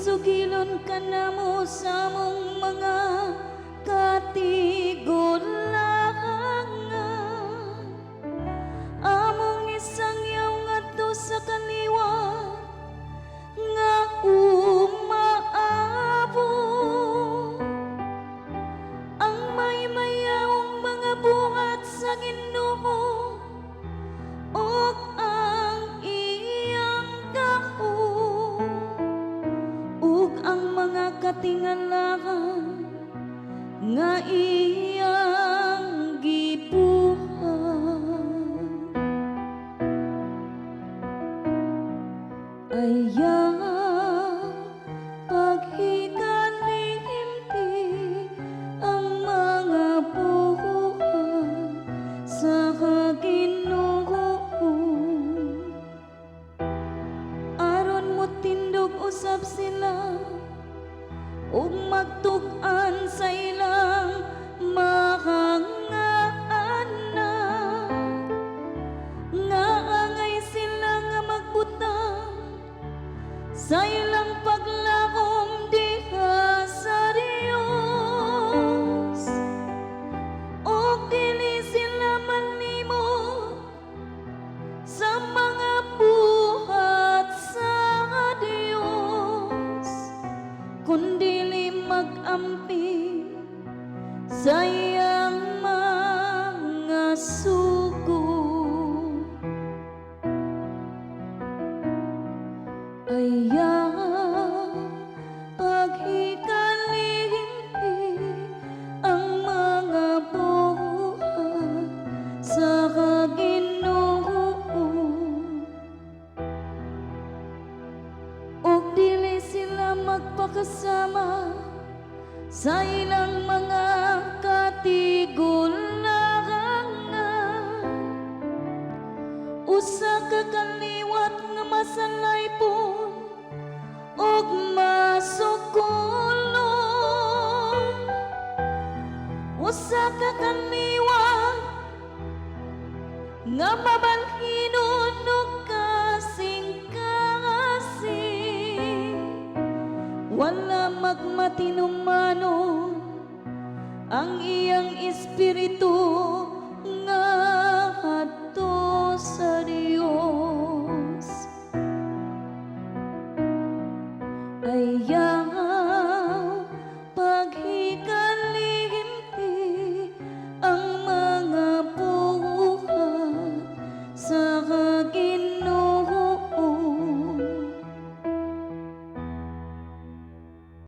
Sugilon ka namo sa among mga katigulangan. Among isangyaw ngadto sa kaliwat nga umaabot ang maymayaong mga buhat sa Ginoo ug ang iyang gahom ug ang mga katingalahan nga iyang gibuhat. Ayaw paghikalimti ang mga buhat sa Ginoo, aron motindog usab sila ug magtug-an sa ilang mga anak, nga angay sila nga magbutang sa ilang paglahom diha sa Dios ug dili sila malimot sa mga buhat sa Dios, kundili mag-amping sa iyang mga sugo. Ayaw paghikalimti ang mga buhat sa Ginoo ug dili sila magpakasama sa ilang mga katigulangan. Usa ka kaliwat nga masalaypon ug masukolon, usa ka kaliwat nga mabalhinon ug kasing-kasing, wala magmatinumanon ang iyang espiritu ngadto sa